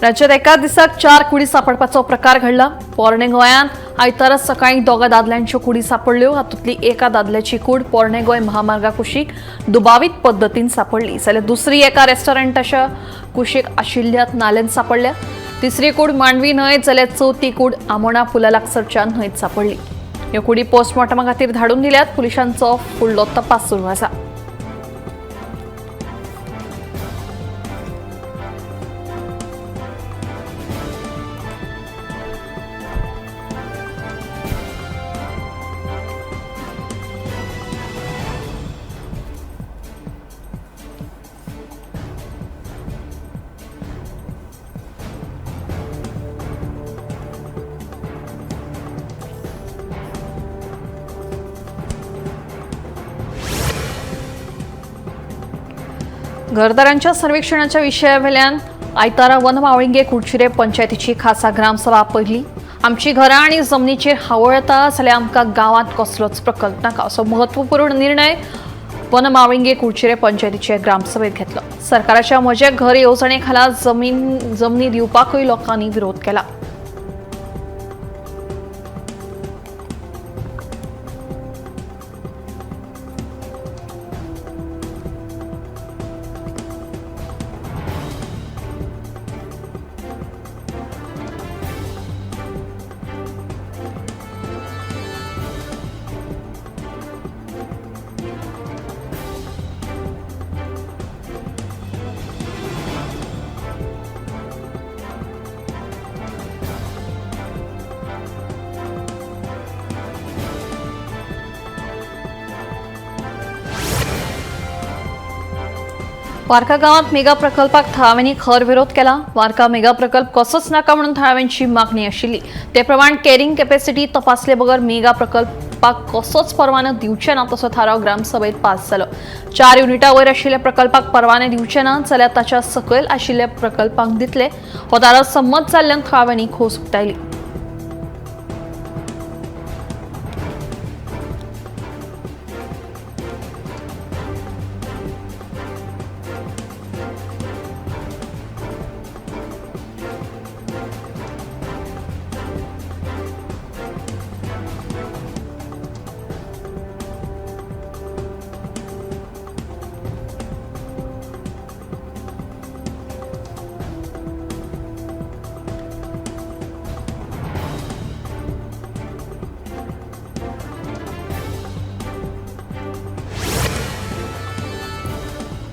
राज्यात एका दिसाक 4 कुडी सापडपाचो प्रकार घडला। पोरणे गोंयांत आयतारा सकाळी 2 दादल्यांच्यो कुडी सापडल्यो। हातूंतली एका दादल्याची कूड पोरणे गोंय महामार्गा कुशीक दुबावीत पद्दतीन सापडली, जाल्यार दुसरी एका रेस्टॉरंटाच्या कुशीक आशिल्ल्या नाल्यांत सापडल्या। तिसरी कूड मांडवी न्हंयत, जाल्यार चवथी कूड आमोणा पुला लागसरच्या न्हंयत सापडली। ह्यो कुडी पोस्टमॉर्टमा खातीर धाडून दिल्यात। पुलिसांचो फुडलो तपास सुरू आसा। घरदारांच्या सर्वेक्षणाच्या विशयावेल्यान आयतारा वनमावळिंगे कुडचिरे पंचायतीची खासा ग्रामसभा आपयली। आमची घरां आनी जमनीचेर हावळ येता जाल्यार आमकां गांवांत कसलोच प्रकल्प नाका असो महत्वपूर्ण निर्णय वनमावळिंगे कुडचिरे पंचायतीचे ग्रामसभेत घेतलो। सरकाराच्या म्हजें घर येवजणे खाला जमनी दिवपाकूय लोकांनी विरोध केला। वार्का गांवात मेगा प्रकल्पाक थळाव्यांनी खर विरोध केला। वार्का मेगा प्रकल्प कसोच नाका म्हणून थळाव्यांची मागणी आशिल्ली। ते प्रमाण कॅरिंग कॅपॅसिटी तपासले बगर मेगा प्रकल्पाक कसोच परवानो दिवचे ना तसो थाराव ग्रामसभेत पास जालो। 4 युनिटा वयर आशिल्ल्या प्रकल्पाक परवाने दिवचे ना जाल्यार ताच्या सकयल आशिल्ल्या प्रकल्पांक दितले हो थाराव संमत जाल्ल्यान थळाव्यांनी खोस उक्तायली।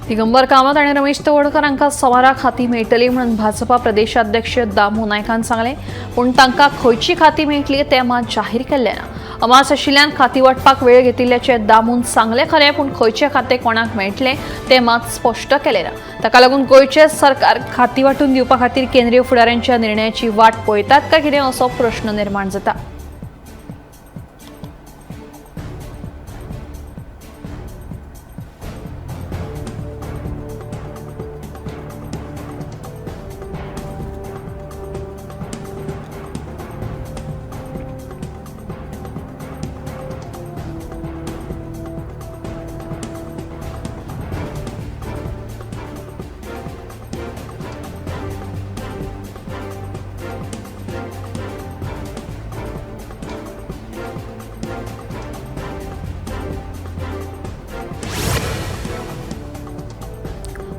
दिगंबर कामत आणि रमेश तवडकर हांकां सोमारा खाती मेळटली म्हणून भाजपा प्रदेशाध्यक्ष दामू नायकान सांगलें। पूण तांकां खंयची खाती मेळटली तें मात जाहीर केल्लें ना। अमास आशिल्ल्यान खाती वांटपाक वेळ घेतिल्ल्याचें दामून सांगलें खरें, पूण खंयचें खातें कोणाक मेळटलें तें मात स्पश्ट केलें ना। ताका लागून गोंयचें सरकार खाती वांटून दिवपा खातीर केंद्रीय फुडाऱ्यांच्या निर्णयाची वाट पळयतात काय कितें असो प्रश्न निर्माण जाता।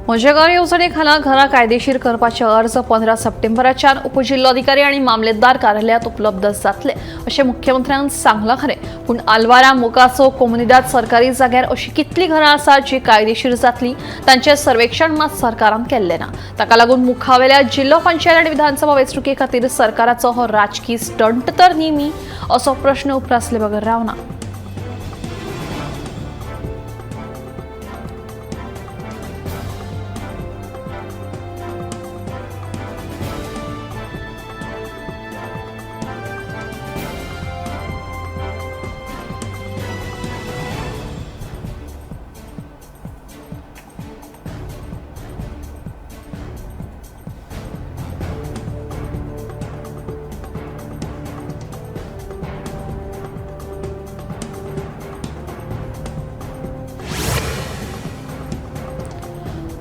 म्हजें घर येवजणे खाला घरां कायदेशीर करपाचे अर्ज 15 सप्टेंबराच्यान उपजिल्लोधिकारी आनी मामलेदार कार्यालयांत उपलब्ध जातले अशें मुख्यमंत्र्यान सांगलां खरें, पूण आलवारा मोकासो कोमुनिदाद सरकारी जाग्यार अशी कितलीं घरां आसात जी कायदेशीर जातली तांचें सर्वेक्षण मात सरकारान केल्लें ना। ताका लागून मुखावेल्या जिल्लो पंचायत आनी विधानसभा वेंचणुके खातीर सरकाराचो हो राजकी स्टंट तर न्ही मी असो प्रश्न उप्रासले बगर रावना।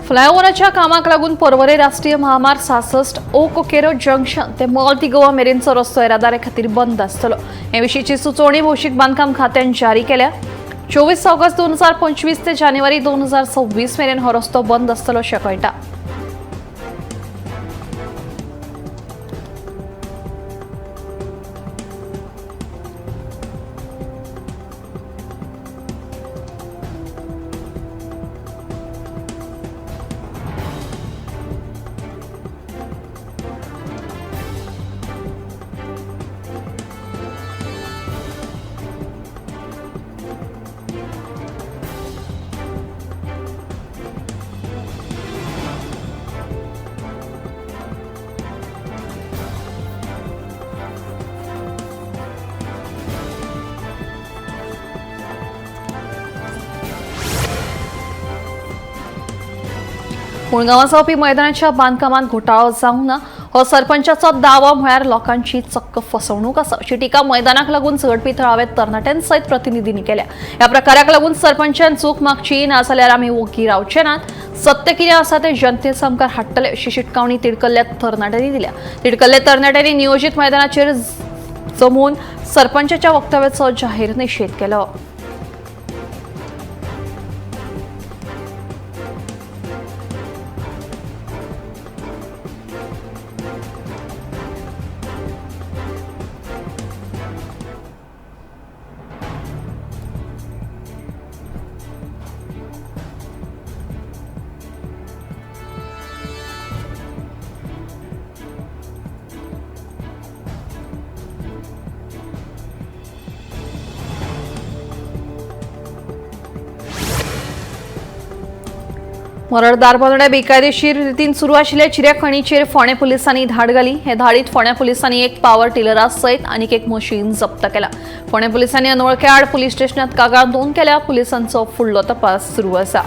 फ्लायओव्हराच्या कामाक लागून पर्वरे राष्ट्रीय महामार्ग 66 ओक केरो जंक्शन ते मॉल दी गोवा मेरेनचो रस्तो येरादारी खातीर बंद आसतलो. हे विशींची सुचोवणी भौशीक बांदकाम खात्यान जारी केल्या. 24 ऑगस्ट 2025 ते जानेवारी 2026 मेरेन हो रस्तो बंद आसतलो अशें कळटा. मुळगांवां जावपी मैदानाच्या बांदकामांत घोटाळो जावंक ना हो सरपंचाचो दावो म्हळ्यार लोकांची चक्क फसवणूक आसा अशी टिका मैदानाक लागून झगडपी थळावे तरणाट्यांसयत प्रतिनिधींनी केल्या. ह्या प्रकाराक लागून सरपंचान चूक मागची ना जाल्यार आमी ओगी रावचे नात, सत्य कितें आसा तें जनते सामकार हाडटले अशी शिटकावणी तिडकल्ल्या तरणाट्यांनी दिल्या. तिडकल्ल्या तरणाट्यांनी नियोजीत मैदानाचेर जमून सरपंचाच्या वक्तव्याचो जाहीर निशेध केलो. मरड दारबोदड्या बेकायदेशीर रितीन सुरू आशिल्ल्या चिऱ्या खणीचेर फोंडें पुलिसांनी धाड घाली. हे धाडीत फोंडें पुलिसांनी एक पावर टिलरा सयत आनीक एक मशीन जप्त केला. फोंडें पुलिसांनी अनवळख्या आड पुलीस स्टेशनात कागाळ नोंद केल्या. पुलिसांचो फुडलो तपास सुरू आसा.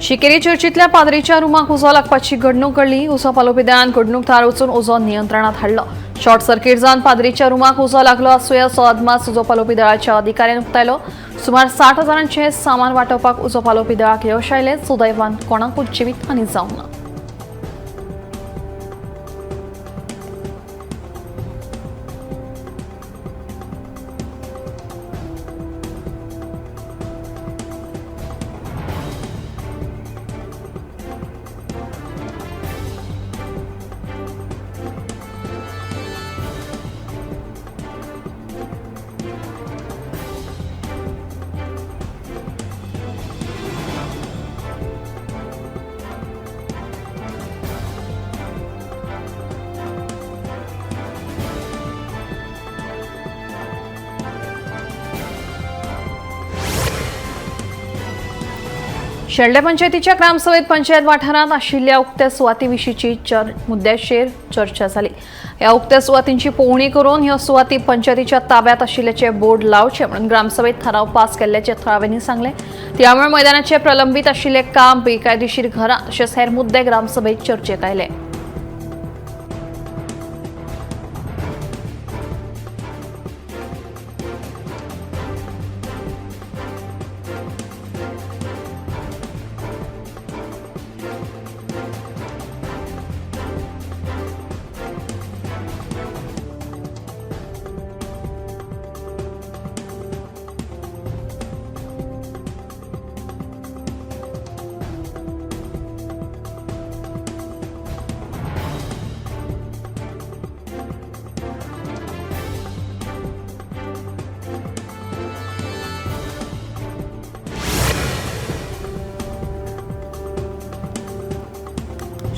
शिकेरी चर्चीतल्या पाद्रीच्या रुमाक उजो लागपाची घडणूक घडली. उजो पालोवपी दळान घडणूक थळार वचून उजो नियंत्रणात हाडलो. शॉर्ट सर्किट जावन पाद्रीच्या रुमाक उजो लागलो आसूया असो अदमास उजो पालोवपी दळाच्या अधिकाऱ्यान उक्तायलो. सुमार 60 हजारांचे सामान वांटोवपाक उजो पालोवपी दळाक यश आयलें. सुदैवान कोणाकूच जिवीत हानी जावंक ना. शेल्डें पंचायतीच्या ग्रामसभेत पंचायत वाठारांत आशिल्ल्या उक्त्या सुवातीविशींची मुद्द्याचेर चर्चा जाली. ह्या उक्त्या सुवातींची पळोवणी करून ह्यो सुवाती पंचायतीच्या ताब्यात आशिल्ल्याचे बोर्ड लावचे म्हणून ग्रामसभेत थाराव पास केल्ल्याचे थळाव्यांनी सांगलें. त्यामुळे मैदानाचे प्रलंबित आशिल्ले काम, बेकायदेशीर घरां तशेंच हेर मुद्दे ग्रामसभेत चर्चेक आयले.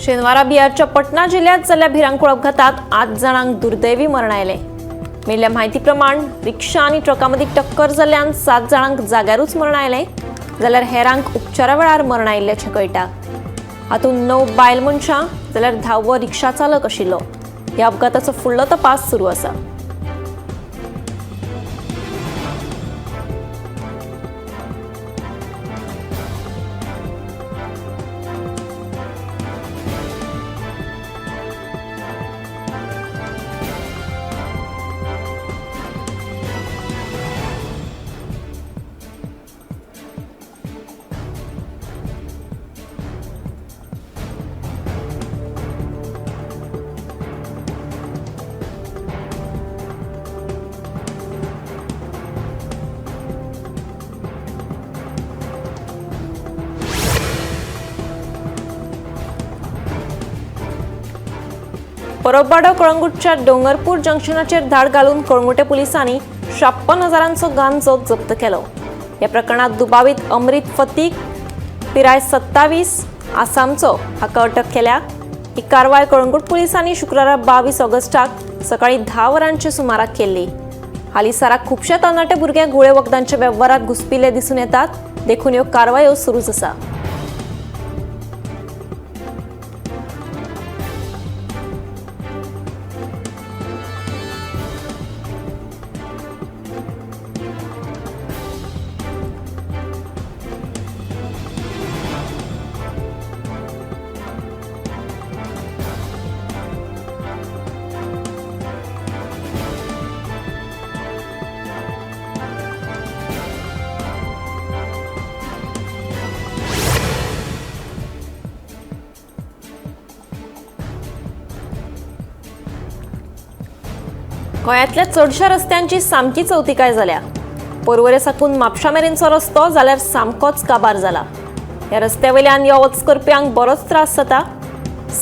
शेनवारा बिहारच्या पटना जिल्ह्यात जाल्ल्या भिरांकूळ अपघातात 8 जाणांक दुर्दैवी मरण आयलें. मेल्ल्या म्हायती प्रमाण रिक्षा आनी ट्रका मदीं टक्कर जाल्ल्यान 7 जाणांक जाग्यारूच मरण आयलें, जाल्यार हेरांक उपचारा वेळार मरण आयिल्ल्याचें कळटा. हातूंत 9 बायल मनशां जाल्यार 10वो रिक्षा चालक आशिल्लो. ह्या अपघाताचो फुडलो तपास सुरू आसा. परबवाडो कळंगूटच्या डोंगरपूर जंक्शनाचेर धाड घालून कळंगूटे पुलिसांनी 56,000 गांजो जप्त केलो. ह्या प्रकरणात दुबावीत अमृत फतीक पिराय 27 आसामचो हाका अटक केल्या. ही कारवाय कळंगूट पुलिसांनी शुक्रारा 22 ऑगस्टाक सकाळी 10 वरांच्या सुमाराक केल्ली. हालींसराक खुबशे तरणाटे भुरगे घुंवळे वखदांच्या वेव्हारात घुसपिल्ले दिसून येतात, देखून ह्यो कारवायो सुरूच आसा. गोंयांतल्या चडश्या रस्त्यांची सामकी चवतिकाय जाल्या. पर्वरे साकून म्हापशा मेरेनचो रस्तो जाल्यार सामकोच काबार जाला. ह्या रस्त्या वयल्यान यो वच करप्यांक बरोच त्रास जाता.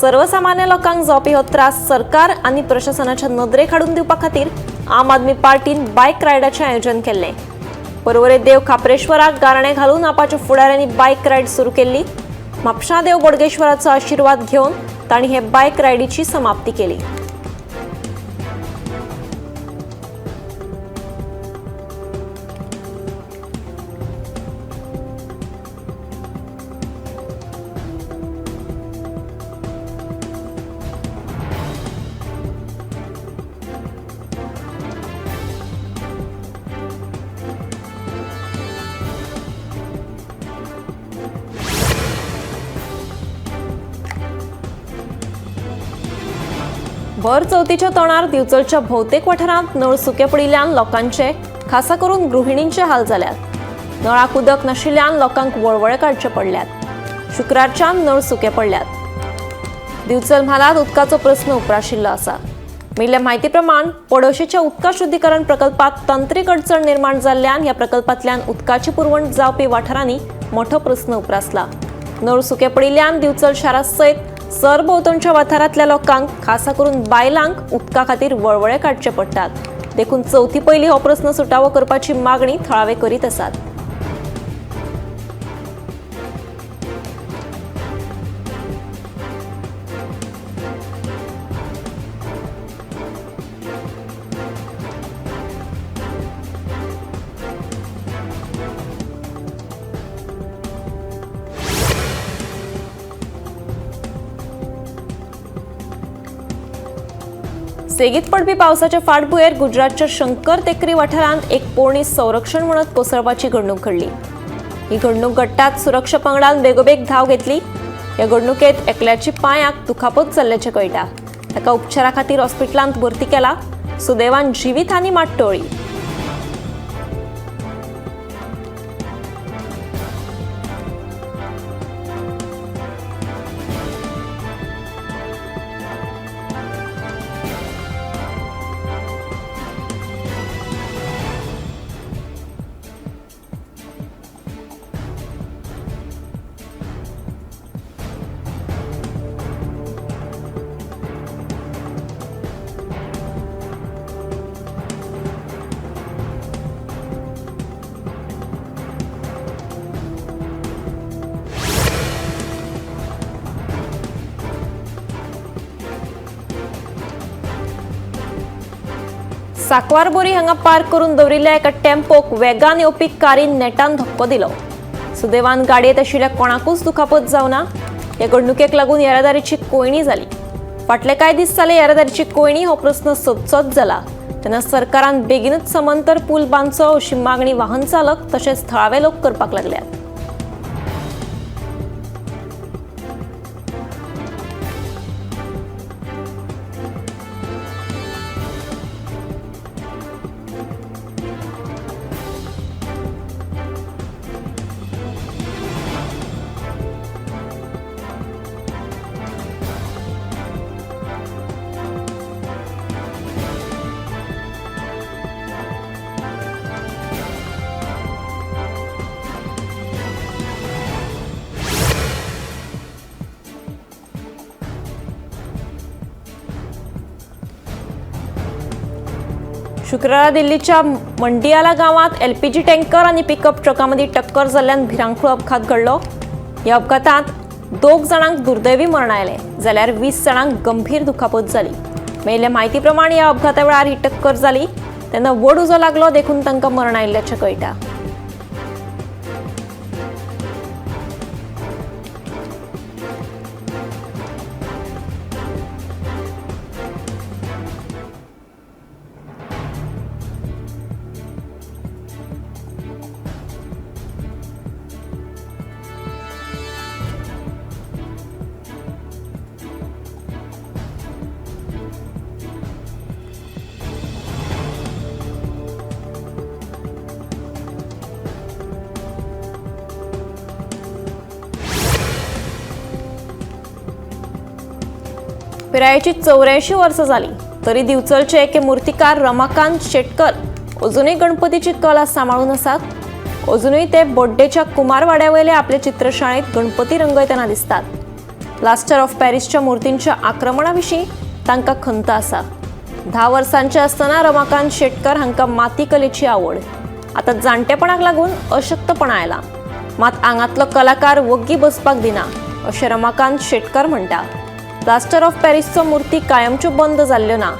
सर्वसामान्य लोकांक जावपी हो त्रास सरकार आनी प्रशासनाच्या नदरेक हाडून दिवपा खातीर आम आदमी पार्टीन बायक रायडाचें आयोजन केल्लें. पर्वरे देव खाप्रेश्वराक गाराणें घालून आपाच्या फुडाऱ्यांनी बायक रायड सुरू केल्ली. म्हापशा देव बोडगेश्वराचो आशिर्वाद घेवन तांणी हे बायक रायडीची समाप्ती केली. भर चवथीच्या तोंडार दिवचलच्या भोवतेक वाठारांत नळ सुके पडिल्ल्यान लोकांचे, खासा करून गृहिणींचे हाल जाल्यात. नळाक उदक नाशिल्ल्यान लोकांक वळवळे काडचे पडल्यात. शुक्रारच्यान नळ सुके पडल्यात. दिवचल म्हालांत उदकाचो प्रस्न उप्राशिल्लो आसा. मेळिल्ल्या म्हायती प्रमाण पडोशेच्या उदका शुद्धीकरण प्रकल्पात तंत्रीक अडचण निर्माण जाल्ल्यान ह्या प्रकल्पांतल्यान उदकाची पुरवण जावपी वाठारांनी मोठो प्रस्न उप्रासला. नळ सुके पडिल्ल्यान दिवचल शारा सयत सरभोंवतणच्या वाठारांतल्या लोकांक, खासा करून बायलांक उदका खातीर वळवळे काडचे पडटात. देखून चवथी पयलीं हो प्रस्न सुटावो करपाची मागणी थळावे करीत आसात. सेगीत पडपी पावसाच्या फाटभुंयेर गुजरातच्या शंकर टेकरी वाठारांत एक पोरणी संरक्षण म्हणत कोसळपाची घडणूक घडली. ही घडणूक घडटात सुरक्षा पंगडान बेगोबेग धांव घेतली. ह्या घडणुकेत एकल्याची पांयाक दुखापत जाल्ल्याचें कळटा. ताका उपचारा खातीर हॉस्पिटलांत भरती केला. सुदैवान जिवीत हानी मात टळ्ळी. साकवारबोरी हांगा पार्क करून दवरिल्ल्या एका टेम्पोक वेगान येवपी कारीन नेटान धक्को दिलो. सुदैवान गाडयेंत आशिल्ल्या कोणाकूच दुखापत जावना. ह्या घडणुकेक लागून येरादारीची कोंयडी जाली. फाटले कांय दीस जाले येरादारीची कोंयडी हो प्रस्न सदचोच जाला. तेन्ना सरकारान बेगीनच समांतर पूल बांदचो अशी मागणी वाहन चालक तशेंच थळावे लोक करपाक लागल्यात. शुक्रारा दिल्लीच्या मंडियाला गावात एलपीजी टँकर आणि पिकअप ट्रकामध्ये टक्कर जाल्ल्यान भिरांकूळ अपघात घडलो. ह्या अपघातात 2 जाणांक दुर्दैवी मरण आयलें जाल्यार 20 जाणांक गंभीर दुखापत जाली. मेळिल्ल्या म्हायती प्रमाण ह्या अपघाता वेळार ही टक्कर जाली तेन्ना व्हड उजो लागलो देखून तांकां मरण आयिल्ल्याचें कळटा. पिरायेची 84 वर्सां जाली तरी दिवचलचे एके मूर्तिकार रमाकांत शेटकर अजूनय गणपतीची कला सांबाळून आसात. अजूनय ते बोड्डेच्या कुमारवाड्यावयले आपले चित्रशाळेत गणपती रंगयतना दिसतात. प्लास्टर ऑफ पॅरिसच्या मूर्तींच्या आक्रमणा विशीं तांकां खंत आसा. 10 वर्सांचे आसतना रमाकांत शेटकर हांकां माती कलेची आवड. आतां जाणटेपणाक लागून अशक्तपणा आयला, मात आंगांतलो कलाकार वग्गी बसपाक दिना अशें रमाकांत शेटकर म्हणटा. प्लास्टर ऑफ पॅरिसचो मूर्ती कायमच्यो बंद जाल्ल्यो ना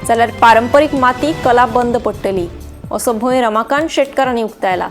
जाल्यार पारंपरीक माती कला बंद पडटली असो भंय रमाकांत शेटकरांनी उक्तायला.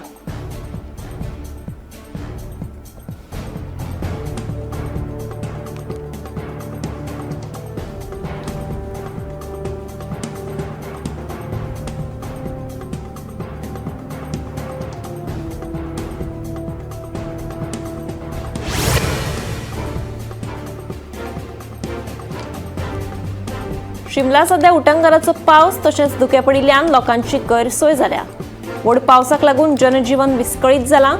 शिमला सध्या उटंगाराचो पावस तशेंच धुकें पडिल्ल्यान लोकांची गैरसोय जाल्या. व्हड पावसाक लागून जनजीवन विस्कळीत जालां.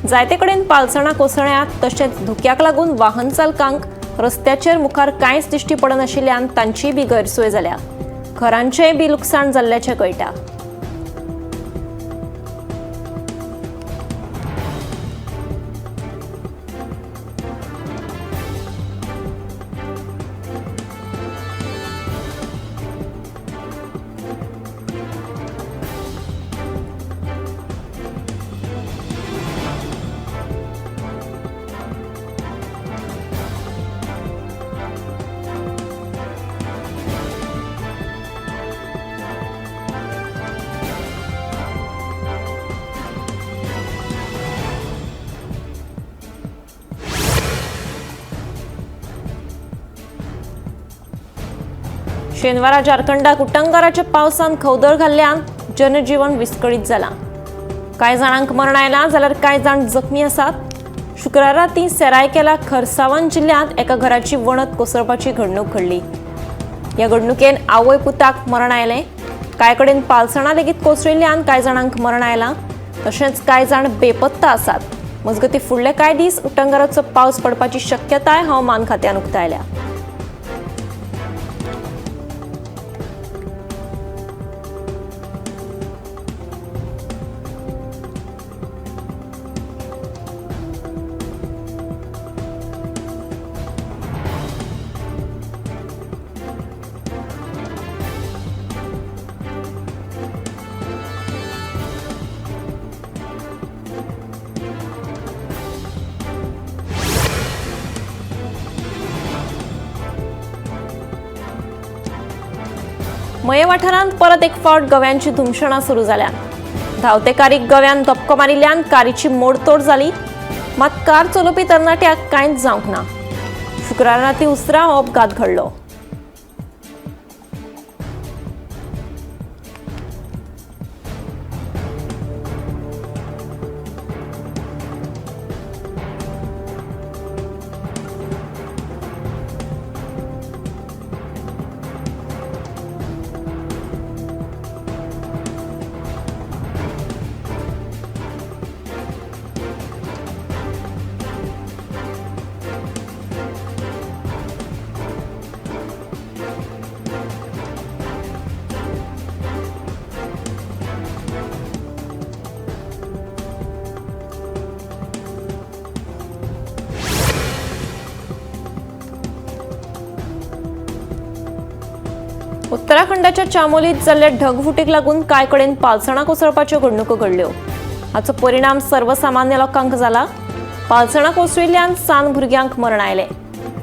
जायते कडेन पालसणां कोसळ्यांत तशेंच धुक्याक लागून वाहन चालकांक रस्त्याचेर मुखार कांयच दिश्टी पडनाशिल्ल्यान तांचीय बी गैरसोय जाल्या. घरांचेंय बी लुकसाण जाल्ल्याचें कळटा. शेनवारा झारखंडाक उटंगाराच्या पावसान खवदळ घाल्ल्यान जनजीवन विस्कळीत जालां. कांय जाणांक मरण आयलां जाल्यार कांय जाण जखमी आसात. शुक्रारा ती सेरायकेला खरसावन जिल्ल्यांत एका घराची वणत कोसळपाची घडणूक घडली. ह्या घडणुकेन आवय पुताक मरण आयलें. कांय कडेन पालसणां लेगीत कोसळिल्ल्यान कांय जाणांक मरण आयलां तशेंच कांय जाण बेपत्ता आसात. मजगतीं फुडले कांय दीस उटंगाराचो पावस पडपाची शक्यताय हवामान खात्यान उक्तायल्या. मये वाठारांत परत एक फावट गव्यांची धुमशणां सुरू जाल्यात। धांवते कारीक गव्यान धपको मारिल्ल्यान कारीची मोडतोड जाली, मात कार चलोवपी तरणाट्याक कांयच जावंक ना। शुक्रारा राती उसरां हो अपघात घडलो। उत्तराखंडाच्या चामोलीत जाल्ल्या ढगफुटीक लागून कांय कडेन पालसणां कोसळपाच्यो घडणुको घडल्यो। हाचो परिणाम सर्वसामान्य लोकांक जाला। पालसणां कोसळिल्ल्यान सान भुरग्यांक मरण आयलें।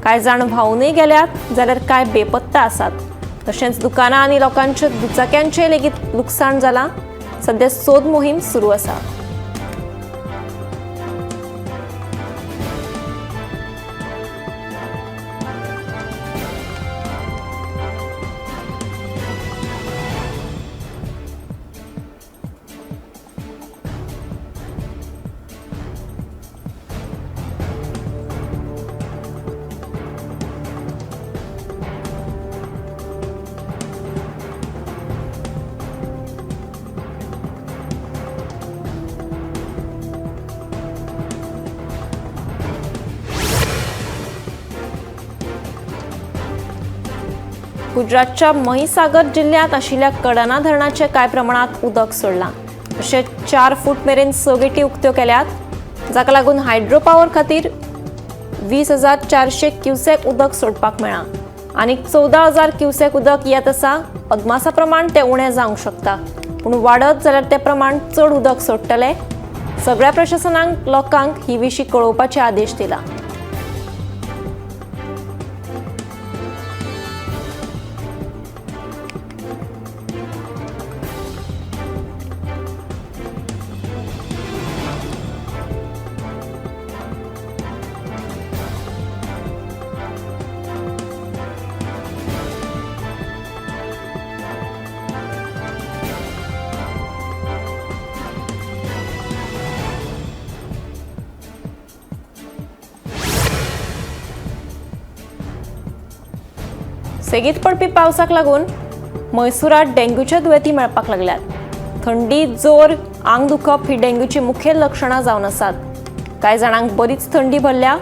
कांय जाण व्हांवूनय गेल्यात जाल्यार कांय बेपत्ता आसात। तशेंच दुकानां आनी लोकांच्या दुचाक्यांचें लेगीत लुकसाण जालां। सद्या सोद मोहीम सुरू आसा। गुजरातच्या महिसागर जिल्ह्यात आशिल्ल्या कडना धरणाचे कांय प्रमाणात उदक सोडलां। तशेंच 4 फूट मेरेन 6 गेटी उक्त्यो केल्यात, जाका लागून हायड्रो पावर खातीर 20,400 क्युसेक उदक सोडपाक मेळ्ळां आनी 14,000 क्युसेक उदक येत आसा। अदमासा प्रमाण तें उणें जावंक शकता, पूण वाडत जाल्यार ते प्रमाण चड उदक सोडटले। सगळ्या प्रशासनांक लोकांक ही विशीं कळोवपाचे आदेश दिला। सेगीत पडपी पावसाक लागून म्हैसूरात डेंग्यूच्या दुयेंती मेळपाक लागल्यात। थंडी, जोर, आंग दुखप ही डेंग्यूची मुखेल लक्षणां जावन आसात। कांय जाणांक बरीच थंडी भरल्या।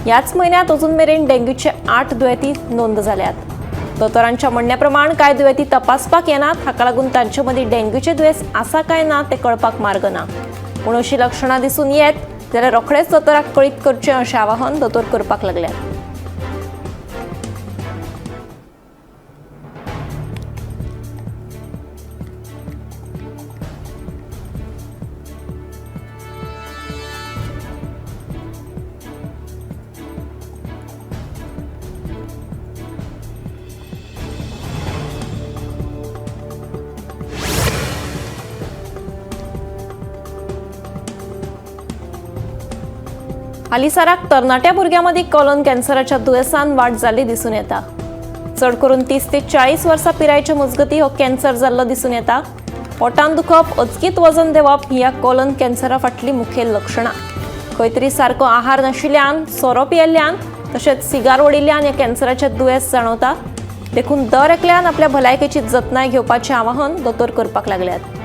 ह्याच म्हयन्यांत अजून मेरेन डेंग्यूचे 8 दुयेंती नोंद जाल्यात। दोतोरांच्या म्हणण्या प्रमाण कांय दुयेंती तपासपाक येनात, हाका लागून तांचे मदीं डेंग्यूचें दुयेंस आसा काय ना तें कळपाक मार्ग ना। पूण अशी लक्षणां दिसून येत जाल्यार रोखडेच दोतोराक कळीत करचें अशें आवाहन दोतोर करपाक लागल्यात। हालींसराक तरणाट्या भुरग्यां मदीं कोलन कॅन्सराच्या दुयेंसान वाड जाल्ली दिसून येता। चड करून 30 ते 40 वर्सां पिरायेच्या मजगतीं हो कॅन्सर जाल्लो दिसून येता। पोटांत दुखप, अचकीत वजन देंवप ही ह्या कोलन कॅन्सरा फाटलीं मुखेल लक्षणां। खंय तरी सारको आहार नाशिल्ल्यान, सोरो पियेल्ल्यान तशेंच सिगार ओडिल्ल्यान ह्या कॅन्सराचें दुयेंस जाणवता। देखून दर एकल्यान आपल्या भलायकेची जतनाय घेवपाचें आवाहन दोतोर करपाक लागल्यात।